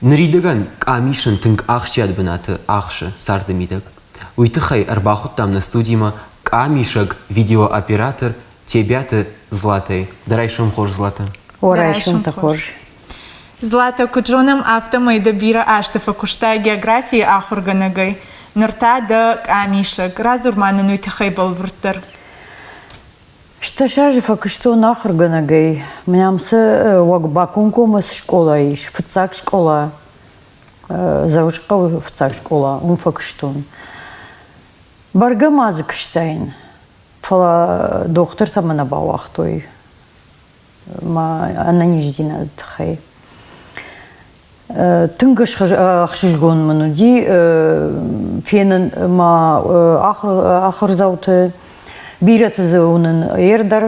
Ныридӕгӕн къамисын тынг ахсджиаг бынаты ахсы царды мидӕг. Уый тыххӕй ӕрбахуыдтам нӕ студимӕ къамисӕг видеооператор Тебиаты Златӕйы. Дӕ райсом хорз, Злата. О, райсомтӕ хорз. Злата, куыд зонӕм, афтӕмӕй дӕ бирӕ азты фӕкуыстай географийы ахуыргӕнӕгӕй. Ныр та дӕ къамисӕг. Радзур-ма нын уый тыххӕй бӕлвырддӕр. 16 азы фӕкуыстон ахуыргӕнӕгӕй. Мӕм цы Уӕгбакомкоммӕ цы скъола ис, фыццаг скъола, Дзӕуджыхъӕуы фыццаг скъола, уым фӕкуыстон. Бӕргӕ ма дзы куыстаин, фӕлӕ дохтыртӕ мӕ нӕ бауагътой мӕ ӕнӕниздзинады тыххӕй. Тынг ӕхсызгон мын уыди фенын мӕ ахуырдзауты, бирӕты дзы уынын ер дӕр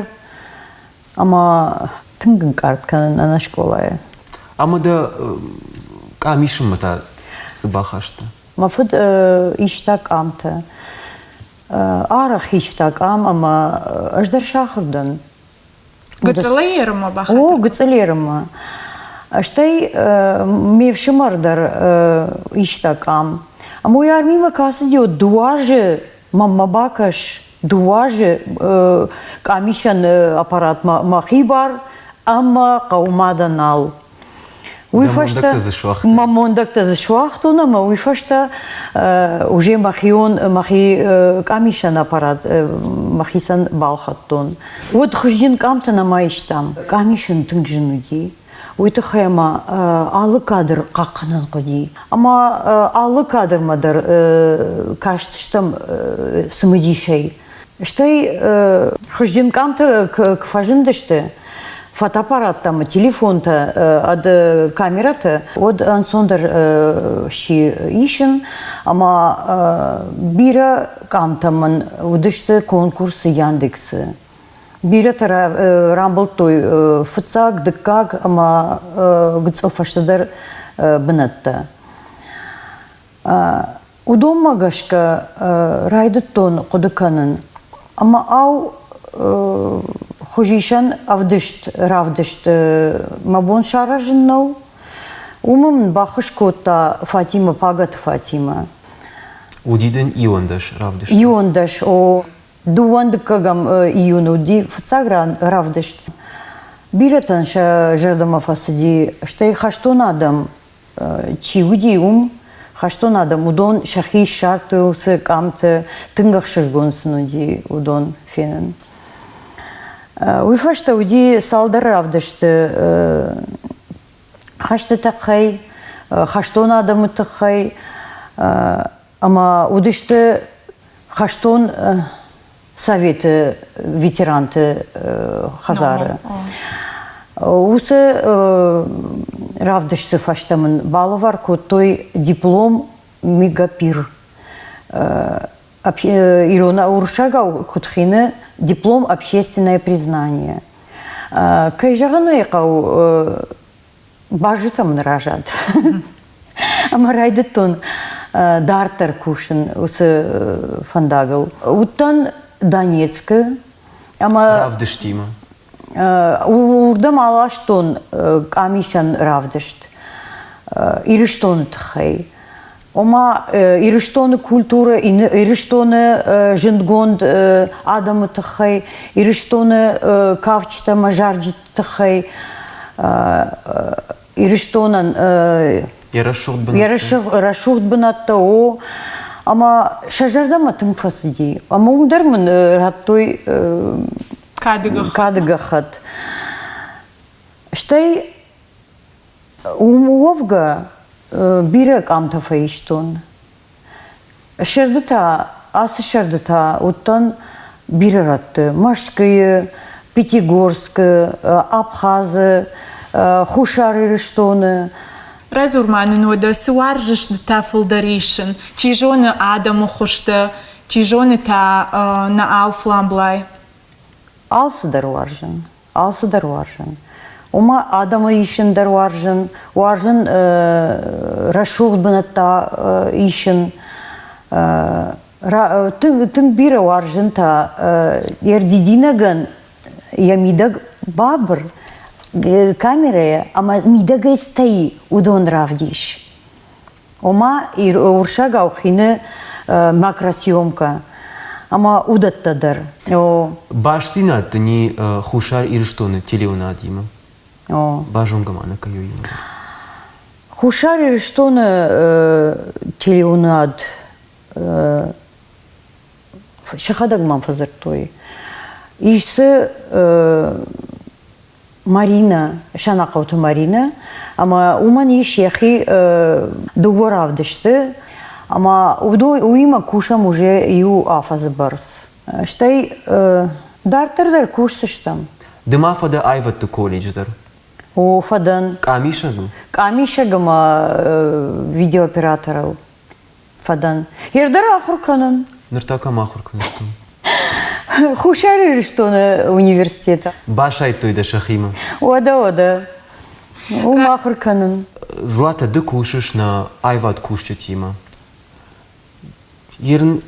ӕмӕ тынг ӕнкъард кӕнын ӕнӕ скъолайӕ. Ӕмӕ дӕ къам исынмӕ та цы бахаста? Мӕ фыд иста къамтӕ. Арӕх иста къам ӕмӕ ӕз дӕр сахуыр дӕн. Гыццылӕй ерынмӕ бахатыр? О, гыццыл ерынмӕ. Стӕй ме фсымӕр дӕр иста къам. Ӕмӕ уый армимӕ куы ацыди, дыууӕ азы мӕнмӕ бакӕс, дыууӕ азы къамисӕн аппаратмӕ мӕхи бар ӕмӕ хъӕумӕ дӕ нал. Уый фӕстӕ мӕ мондӕгтӕ дзы суагътон ӕмӕ уый фӕстӕ уже мӕхион мӕхи къамисӕн аппарат мӕхицӕн балхӕдтон. Уӕд хуызджын къамтӕ нӕма истам. Къамисын тынг зын уыди. Уый тыххӕй ӕмӕ алы кадр хъахъхъӕнын хъуыди. Ӕмӕ алы кадрмӕ дӕр кастыстӕм цымыдисӕй. Стӕй хуызджын къамтӕ куы фӕзындысты, фотоаппараттӕ ӕмӕ телефонтӕ ӕд камерӕтӕ, уӕд ӕнцондӕр сси исын ӕмӕ бирӕ къамтӕ мын уыдысты конкурсы Яндексы. Бирӕтӕ рамбылдтой фыццаг, дыккаг ӕмӕ гыццыл фӕстӕдӕр бынӕттӕ. Уыдонмӕ гӕсгӕ райдыдтон хъуыды кӕнын, ӕмӕ ау хуызисӕн ӕвдыст равдыст мӕ бон саразын нӕу. Уымӕ мын баххуыс кодта Фатимӕ, Пагӕты Фатимӕ. Уыди дын 11 равдысты? 11, о. Дыууӕндыккӕгӕм июны уыди фыццаг равдыст. Бирӕтӕн сӕ зӕрдӕмӕ фӕцыди, стӕй хӕстон адӕм чи уыди, уым хӕстон адӕм, уыдон сӕхи ссардтой уыцы къамты, тынг ӕхсызгон сын уыди уыдон фенын. Уый фӕстӕ уыди цалдӕр равдысты хӕсты тыххӕй, хӕстон адӕмы тыххӕй ӕмӕ уыдысты хӕстон советы ветеранты хӕдзары. Уыцы равдысты фӕстӕ мын балӕвар кодтой диплом Мегапир. Ирон уырыссагау куыд хины диплом общественное признание. Кӕй зӕгъын ӕй хъӕуы, баззытӕ мын разад. Ӕмӕ райдыдтон дарддӕр кусын уыцы фӕндагыл. Уыдтӕн Донецкы ӕмӕ Равдыстимӕ. Уырдӕм аластон къамисӕн равдыст Ирыстоны тыххӕй. Ома Ирыстоны культурӕ, Ирыстоны зындгонд адӕмы тыххӕй, Ирыстоны кафджытӕ ӕмӕ зарджыты тыххӕй Ирыстонӕн йӕ рӕсугъд бынӕттӕ. Йӕ рӕсугъд бынӕттӕ, о. Ӕмӕ сӕ зӕрдӕмӕ тынг фӕцыди. Ӕмӕ уым дӕр мын радтой кады гӕххӕтт. Стӕй уым уӕвгӕ бирӕ къамтӕ фӕистон. Сӕрды та, ацы сӕрды та уыдтӕн бирӕ рӕтты. Мӕскуыйы, Пятигорскы, Абхазы, Хуссар Ирыстоны. Радзур-ма нын уӕдӕ, цы уарзыс ды та фылдӕр исын? Чи зоны адӕмы хуызтӕ, чи зоны та нӕ алфламблай? Алцыдӕр уарзын. Алцыдӕр уарзын. Ома адӕмы исын дӕр уарзын, уарзын рӕсугъд бынӕттӕ исын. Тынг бирӕ уарзын та йе рдидинӕгӕн йӕ мидӕг бабыр. камерӕйӕ ӕмӕ мидӕгӕй стӕй уыдон равдис. Ома уырыссагау хины макросъемка ӕмӕ уыдӕттӕ дӕр. Бастдзинад дын и Хуссар Ирыстоны телеуынадимӕ? Базонгӕ ма нӕ кӕй уыимӕ дӕр. Хуссар Ирыстоны телеуынад сӕхӕдӕг мӕм фӕдзырдтой. Ис дзы Маринӕ, Санахъоты Маринӕ, ӕмӕ уымӕн ис йӕхи дыууӕ равдысты, ӕмӕ уыимӕ кусӕм уже иу афӕдзы бӕрц. Стӕй дарддӕр дӕр кусдзыстӕм. Ды ма фӕдӕ аивӕдты колледжы дӕр? О, фӕдӕн. Къамисӕгыл? Къамисӕг ӕмӕ видеооператорыл. фӕдӕн. Ер дӕр ахуыр кӕнын. Ныр та кӕм ахуыр кӕныс? Хуссар Ирыстоны университеты. Басайдтой дӕ сӕхимӕ? Уӕдӕ, уӕдӕ. Уым ахуыр кӕнын. Злата, ды кусыс нӕ аивад кусджытимӕ. Ерын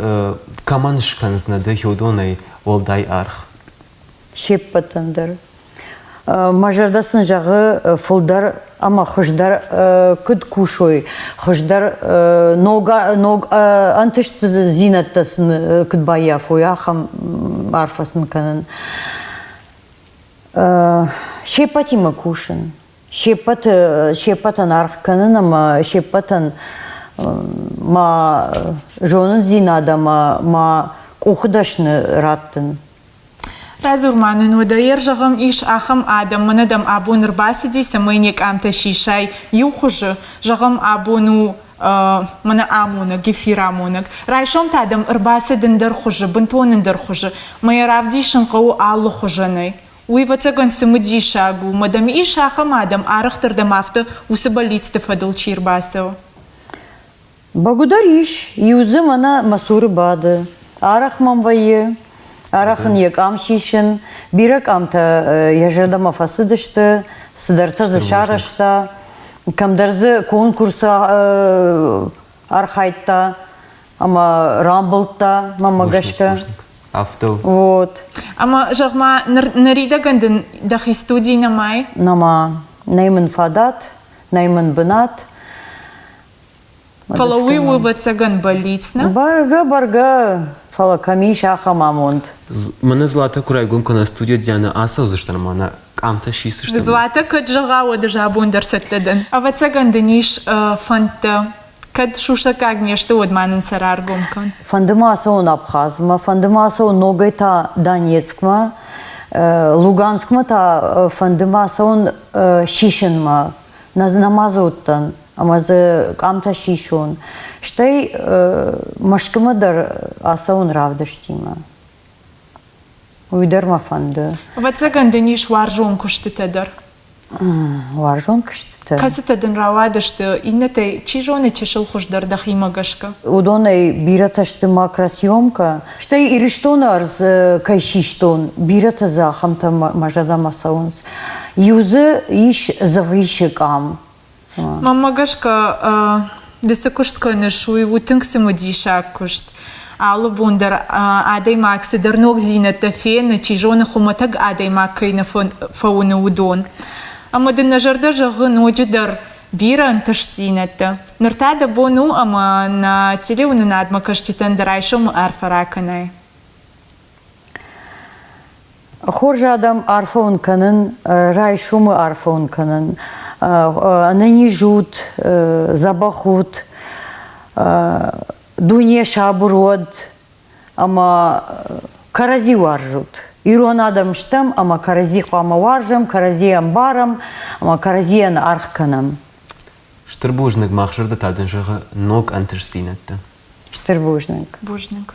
кӕмӕн скӕндзынӕ дӕ хиуыдонӕй уӕлдай аргъ? Се ппӕтӕн дӕр. Мӕ зӕрдӕ сын зӕгъы, фылдӕр ӕмӕ хуыздӕр куыд кусой, хуыздӕр ног, ног ӕнтыстдзинӕдтӕ сын куыд баййафой, ахӕм арфӕ сын кӕнын. Се ппӕтимӕ кусын, се ппӕты, се ппӕтӕн аргъ кӕнын ӕмӕ се ппӕтӕн мӕ зонындзинад ӕмӕ мӕ къухы дӕсны раттын. Радзур ма нын, уӕдӕ йер зӕгъӕм, ис ахӕм адӕм, мӕнӕ дӕм абон ӕрбацыди, цӕмӕй не къамтӕ сисай иу хуызы, зӕгъӕм, абон у мӕнӕ амонӕг, эфир амонӕг. Райсом та дӕм ӕрбацыд ӕндӕр хуызы, бынтон ӕндӕр хуызы. Мӕ йӕ равдисын хъӕуы алы хуызӕнӕй. Уый, ӕвӕццӕгӕн, цымыдисаг у, мӕ дӕм ис ахӕм адӕм, арӕхдӕр дӕм афтӕ уыцы бӕллицты фӕдыл чи ӕрбацӕуы. Бӕгуыдӕр ис, иу дзы мӕнӕ мӕ цуры бады. Арӕх мӕм вӕййы, арӕх ын йӕ къам сисын. Бирӕ къамтӕ йӕ зӕрдӕмӕ фӕцыдысты, цыдӕртӕ дзы сарӕзта, кӕмдӕр дзы конкурсы архайдта ӕмӕ рамбылдта, мӕнмӕ гӕсгӕ. Афтӕ. Вот. Ӕмӕ, зӕгъ-ма, ныридӕгӕн дын дӕхи студи нӕмай? Нӕма. Нӕй мын фадат, нӕй мын бынат. Фӕлӕ уый у, ӕвӕццӕгӕн, бӕллиц, нӕ? Бӕргӕ, бӕргӕ, фӕлӕ кӕм ис ахӕм амонд? Мӕнӕ Злата куы райгом кӕна студио Диана ацӕудзыстӕм ӕмӕ нӕ къамтӕ сисдзыстӕм. Злата кӕд зӕгъа, уӕд ӕз абон дӕр цӕттӕ дӕн. Ӕвӕццӕгӕн дын ис фӕндтӕ. Кӕд сусӕггаг не сты, уӕд ма нын сӕ раргом кӕн. Фӕнды ма ацӕуон Абхазмӕ, фӕнды ма ацӕуон ногӕй та Донецкмӕ, Луганскмӕ та фӕнды ма ацӕуон сисынмӕ. Нӕма дзы уыдтӕн. Ӕмӕ дзы къамтӕ сисон. Стӕй Мӕскуымӕ дӕр ацӕуын равдыстимӕ. Уый дӕр мӕ фӕнды. Ӕвӕццӕгӕн дын ис уарзон куыстытӕ дӕр. Уарзон куыстытӕ? Кӕцытӕ дын рауадысты, иннӕтӕй, чи зоны, чысыл хуыздӕр дӕхимӕ гӕсгӕ? Уыдонӕй бирӕтӕ сты макросъемка. Стӕй Ирыстоны ӕрдз кӕй систон, бирӕтӕ дзы ахӕмтӕ мӕ зӕрдӕмӕ цӕуынц. Иу дзы ис Дзывгъисы къам. Мӕнмӕ гӕсгӕ, ды цы куыст кӕныс, уый у тынг цымыдисаг куыст. Алы бон дӕр адӕймаг цыдӕр ногдзинӕдтӕ фены, чи зоны, хуымӕтӕг адӕймаг кӕй нӕ фӕуыны, уыдон. Ӕмӕ дын нӕ зӕрдӕ зӕгъы ноджыдӕр бирӕ ӕнтыстдзинӕдтӕ. Ныр та дӕ бон у, ӕмӕ нӕ телеуынынадмӕ кӕсджытӕн дӕ райсомы арфӕ ракӕнай. Хорз адӕм, арфӕ уын кӕнын, райсомы арфӕ уын кӕнын. Ӕнӕниз ут, дзӕбӕх ут, дуне сабыр уӕд ӕмӕ кӕрӕдзи уарзут. Ирон адӕм стӕм ӕмӕ кӕрӕдзи хъуамӕ уарзӕм, кӕрӕдзи ӕмбарӕм ӕмӕ кӕрӕдзийӕн аргъ кӕнӕм. Стыр бузныг, мах зӕрдӕ та дын зӕгъы ног ӕнтыстдзинӕдтӕ. Стыр бузныг. Бузныг.